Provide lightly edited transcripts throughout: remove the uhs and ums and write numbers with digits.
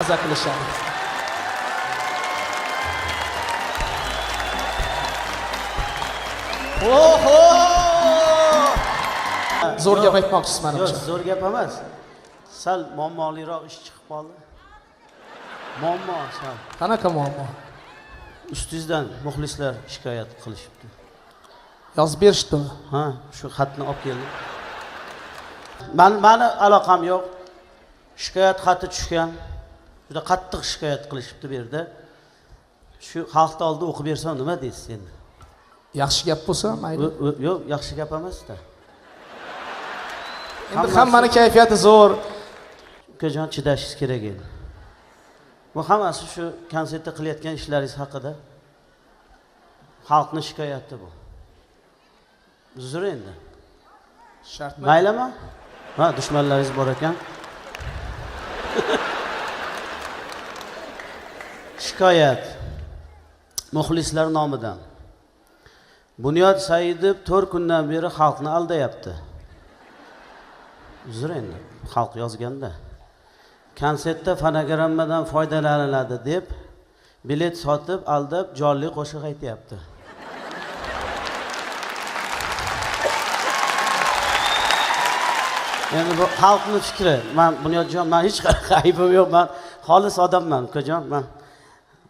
Maza qilishadi. Oho! Zo'r gap aytmoqchisiz Yo'q, manimcha. Zo'r gap emas. Sal muammoliroq ish chiqib qoldi. Muammo sal. Qanaqa muammo? Ustingizdan muxlislar shikoyat qilishibdi. Yozib berishdimi? Ha, shu xatni olib keldim. Mani aloqam yo'q. Shikoyat xati tushgan. Juda qattiq shikoyat qilishibdi bu yerda. Shu xalqni oldida o'qib bersam nima deysiz endi? Yaxshi gap bo'lsa, mayli. Yo'q, yaxshi gap emas-da. Endi hammani kayfiyati zo'r. Ukajon, chidashingiz kerak edi. Bu hammasi shu konsertda qilayotgan ishlaringiz haqida. Xalqni shikoyati bu. Uzr endi. Shartmi? Maylimi? Ha, dushmanlaringiz bor ekan. Shikoyat muxlislar nomidan. Bunyod Saidov 4 kundan beri xalqni aldayapti. Uzr endi, xalq yozganda. Konsertda fonogrammadan foydalaniladi deb bilet sotib aldab jonli qo'shiq aytyapti. Endi bu xalqning fikri. Men Bunyodjon, men hech qanaqa aybim yo'q. Men xolis odamman, ukajon. Men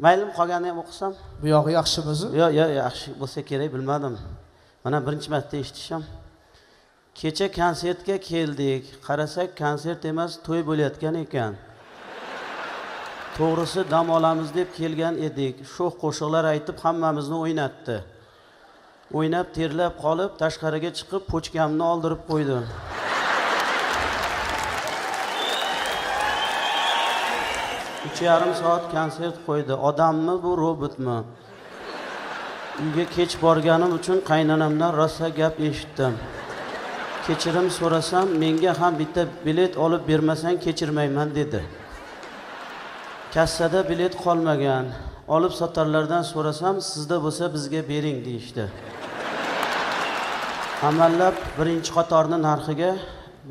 maylimi qolganini ham o'qisam? Bu yog'i yaxshimi o'zi? Yo'q, yo'q, yaxshi bo'lsa kerak, bilmadim. Mana birinchi marta eshitishim. Kecha konsertga keldik. Qarasak, konsert emas, to'y bo'layotgan ekan. To'g'risi dam olamiz deb kelgan edik. Sho'x qo'shiqlar aytib hammamizni o'ynatdi. O'ynab terlab qolib, tashqariga chiqib pochkamni oldirib qo'ydi. 3,5 soat konsert qo'ydi. Odammi bu, robotmi? Uyga kech borganim uchun qaynonamdan rosa gap eshitdim. Kechirim so'rasam, menga ham bitta bilet olib bermasang kechirmayman dedi. Kassada bilet qolmagan. Olib sotarlardan so'rasam, sizda bo'lsa bizga bering deyishdi. Amallab birinchi qatorni narxiga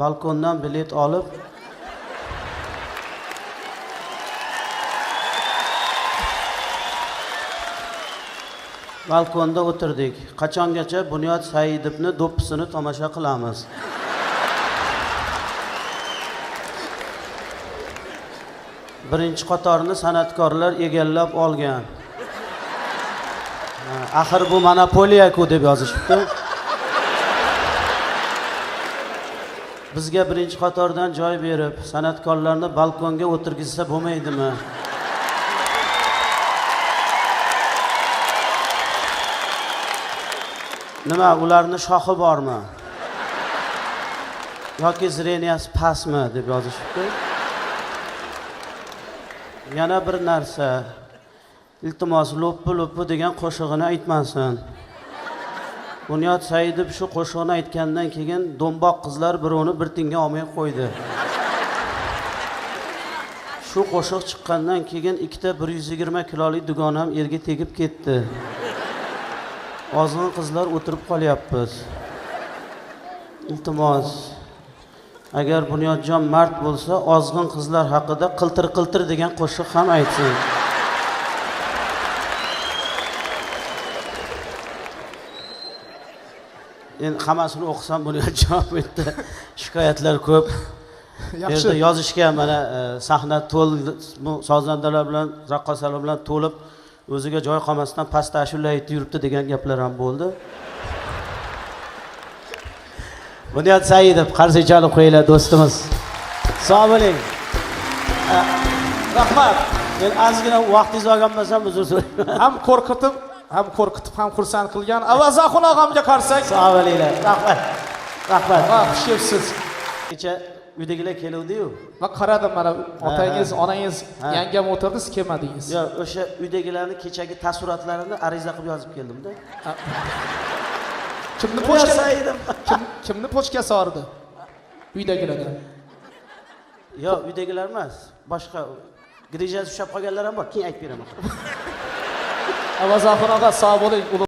balkondan bilet olib balkonda o'tirdik. Qachongacha Bunyod Saidovni do'ppisini tomosha qilamiz? Birinchi qatorni san'atkorlar egallab olgan. Axir bu monopoliya-ku deb yozishibdi. Bizga birinchi qatordan joy berib, san'atkorlarni balkonga o'tirgizsa bo'lmaydimi? Nima, ularni shoxi bormi? Yoki zreniyasi pastmi deb yozishibdi. Yana bir narsa, iltimos, lo'ppi lo'ppi degan qo'shig'ini aytmasin. Bunyod Saidov shu qo'shig'ini aytgandan keyin do'mboq qizlar birovni bir tinga olmay qo'ydi. Shu qo'shiq chiqqandan keyin ikkita 120 kilolik dugonam erga tegib ketdi. Ozg'in qizlar o'tirib qolyapmiz. Iltimos, agar Bunyodjon mard bo'lsa, ozg'in qizlar haqida qiltir-qiltir degan qo'shiq ham aytsin. Endi hammasini o'qisam Bunyodjon bu yerda shikoyatlar ko'p. Yaxshi. Yerda yozishgan mana sahna to'ldi, bu sozandalar bilan, raqqosalar bilan to'lib, o'ziga joy qolmasdan pastda ashula aytib yuribdi degan gaplar ham bo'ldi. Bunyod Saidov, qarsak chalib qo'yinglar do'stimiz. Sog' bo'ling. Rahmat. Men ozgina vaqtingizni olgan bo'lsam uzr so'rayman. Ham qo'rqitib, ham qo'rqitib, ham xursand qilgan Avaz Oxun og'amga qarsak. Sog' bo'linglar. Rahmat. Rahmat. Va xush kelibsiz. Kecha uydagilar keluvdi-yu. Men qaradim, mana otangiz, onangiz, Ha. yangam o'tirdi, siz kelmadingiz. Yo'q, o'sha uydagilarni kechagi taassurotlarini ariza qilib yozib keldim-da. Kimni Bunyod pochka Saidov. Kimni pochkasi og'ridi? Uydagilardan. Yo'q, uydagilar emas. Boshqa grijasi ushlab qolganlar ham bor, keyin aytib beraman. Avaz Oxun og'a, sog' bo'ling.